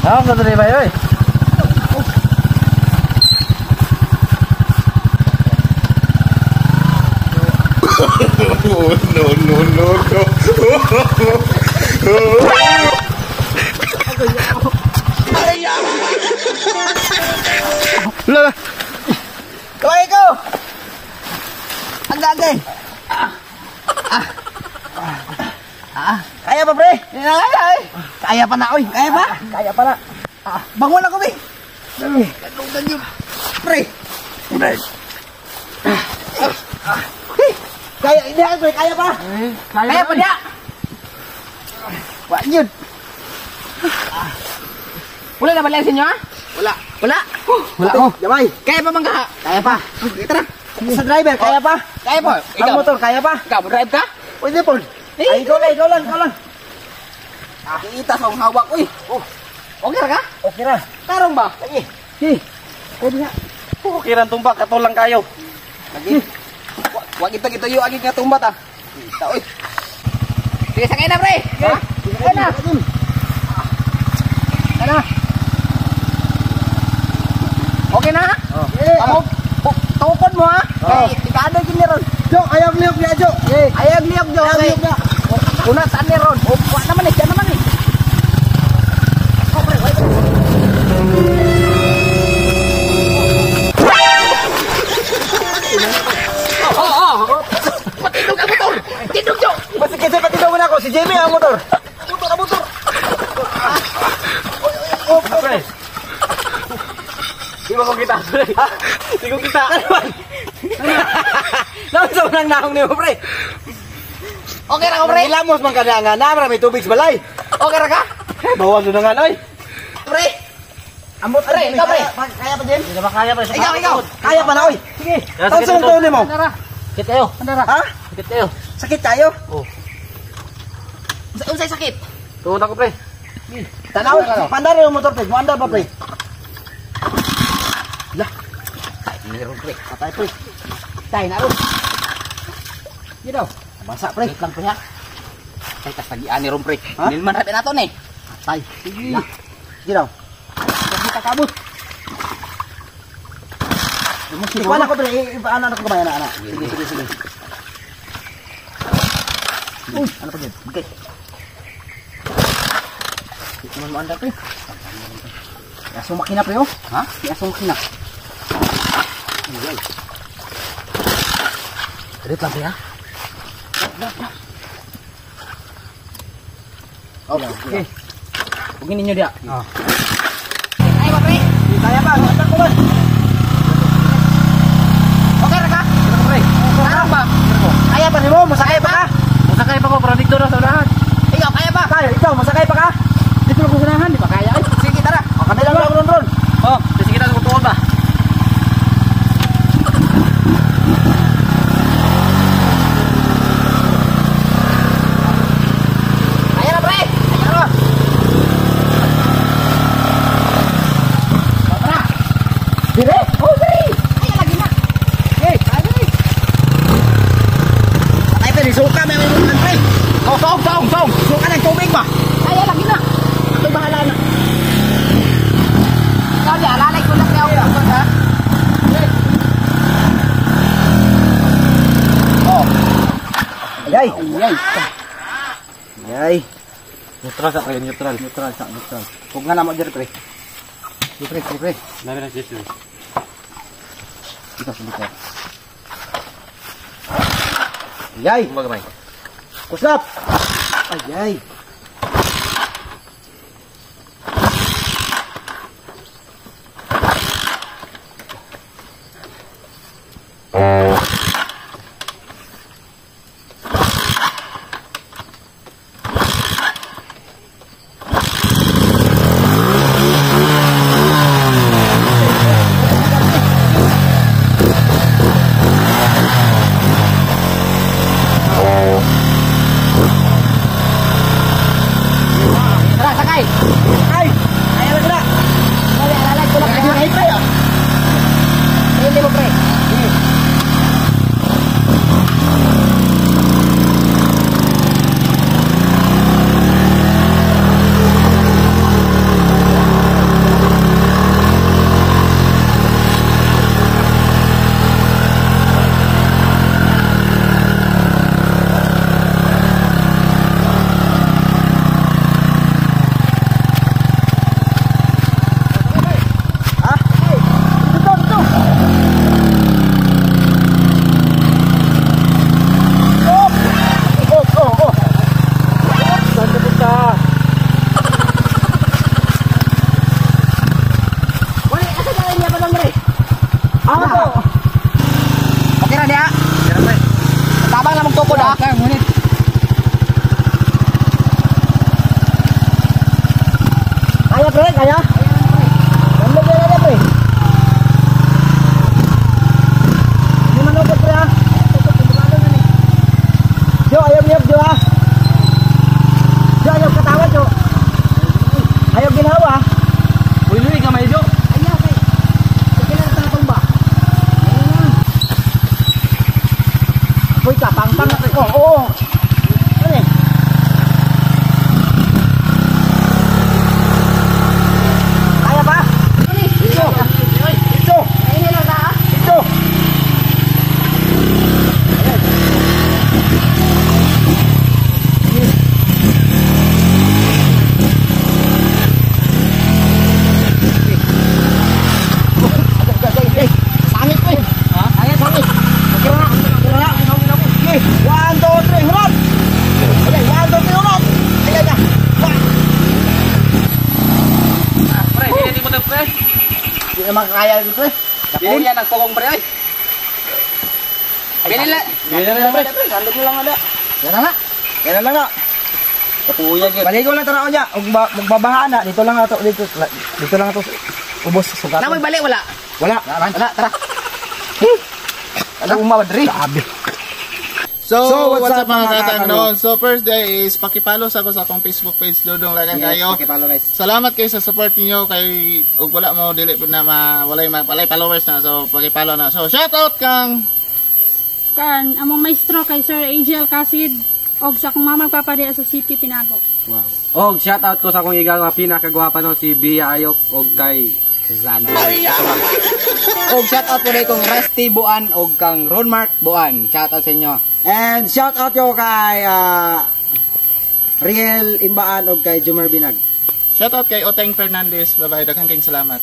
Ah, sa diri ba oy? Oh, no, no, no, no. Wala. Kamay ko. Ang gagay. Kaya pa, pre? Kaya, eh. Kaya pa na, oy. Kaya pa? Kaya pa na. Bangon ako, be. Kadunggan yun. Pre. Kaya, hindi, pre. Kaya pa. Kaya pa niya. Wa yun. Wala na ba sa inyo, ha? Wala. Wala? Wala ko. Jamay. Kaya pa man ka? Kaya pa. Okay, tara. Sa driver, kaya pa? Kaya pa. Ang motor, kaya pa? Ikaw, drive ka? Pwede po. Ay, ikaw lang, ikaw lang, ikaw lang. Iitas akong hawak, uy. Oh. Okay ra ka? Okay ra. Tarong ba? Lagi. Sige. Pwede na. Okay ra tumba, katol lang kayo. Lagi. Wag ito gituyo agi nga tumba ta. Ita, uy. Sige, sakay na, pre. Ha? Sakay na. Tara. Okay na, ha? Okay. Amo, tukod mo, ha? Oh. Kay tikado gini ron. Jo, ayaw liyok niya, Jo. Ayaw liyok, Jo. Ayaw liyok niya. Una saan ni ron? O, wa naman eh, diyan naman eh. Oh, pre, wait. Oh. Patindog ang motor. Tindog, Jo. Basta kasi patindog mo na ako. Si Jamie ang motor. Motor, ang motor. Oh, Pre. Di ba ko kita, pre? Di ko kita. Naunsa man ang naong nimo, pre? Okay ra ko, pre. Ilamos man ka na nga na, may tubig sa balay. Okay ra ka? Bawal na nga, oy. Pre. Ambot, Pre, ikaw, pre. Kaya pa, Jim? Di na ba kaya, pre? Ikaw, ikaw. Kaya pa na, oy. Sige. Sige, Taon sa sige, nimo? Sakit kayo. Ha? Sakit kayo. Sakit kayo? Oh. Unsay sakit? Tuon ako, pre. Tanaw, pandar yung motor, pre. Muandar ba, pre? Lah. Ay, meron, pre. Patay, pre. Tay na ron. Sige daw. Basa, pre. Wait lang, pre, ha? Tay, tas tagian ni ron, pre. Ha? Nilman rapi nato, ni. Patay. Sige. Sige daw. Kita kabut. Ikuan ako, pre. Ipaano ako kamay, ana, ana. Sige, sige, sige. Uy, ano pa, Jim? Okay. Di naman mo andar, pre. Asong makina, pre, oh. Ha? Di asong makina. Ay. Wait lang, pre, ha? Okay. Hugin ninyo diya. Ah. Ay, ba, pre? Kaya pa, andar ko man. Okay ra ka? Pre. Tarong ba? Kaya pa nimo, masakay pa ka? Masakay pa ko, pero dito na sa unahan. Ikaw, kaya pa? Tayo, ikaw, masakay pa ka? Dito na ko sa unahan, di ba kaya? Ay. Sige, tara. O, kami lang lang ron ron. Oh, sige na ko tuon ba? Kaya na, pre. Tara. Tara. Dire? Oh, diri. Kaya lagi na. Hey, Kaya. Patay, pre, suka may may mga pre. Oh, song, song, song. Suka ng tubig ba? Kaya lagi na. Ako'y bahala na. Ikaw, di, alalay ko lang kaya ako. Ha? Oh. Ayay. Ay, Ayay. Neutral sa pre, neutral. Neutral sa neutral. Huwag nga na mo dire, pre. Pre, pre, pre. Dami na Jesus. Dito sa likod. Ayay. Magamay. Kusap. Ayay. ah. Ngunit. Kaya pre, kaya? Ganda pre, kaya pre. Hindi manukot pre ah. Jo, ayaw niyap Jo ah. Jo, ayaw katawa Jo. Ayaw ginawa. Uy, Luy, gamay Jo. Ayaw kay. Sige lang sa tumba. Uy ka, pangpang. Oo, oo. Ano eh? Kaya pa? Ito. Ito. Ini lang ta. Ito. Sangit ko eh. Ha? Sangit. Okay na. Okay na. Okay. 1, 2, 3, hurat! Okay, 1, 2, 3, hurat! Ayan na. One. Pre, hindi mo to pre. Hindi na makakaya dito eh. Kuya nagpugong pre oy. Bili lang. Bili na lang pre. Sandok mo lang ada. Yan na nga. Yan na lang nga. Kapuya gyud. Baligo lang tanaw niya. Ug magbabaha na dito lang ato dito. Dito lang ato ubos sugat. Namoy balik wala. Wala. Wala, tara. Ano umawad ri? Grabe. So, what's up mga katang noon? So, first day is pakipalo sa ako sa akong Facebook page, Dodong Lagan kayo. Pakipalo guys. Salamat kayo sa support niyo kay ug wala mo dili pud na ma, walay ma, walay followers na. So, pakipalo na. So, shout out kang Kan among maestro kay Sir Angel Casid og sa akong mama magpapadiya sa City Tinago. Og shout out ko sa akong iga nga pinakagwapa no si Bia Ayok og kay Susana. Og shout out po kong Rusty Buan og kang Ron Mark Buan. Shout out sa inyo. And shout out yo kay Riel Imbaan og kay Jumer Binag. Shout out kay Oteng Fernandez. Bye bye. Daghang kayong salamat.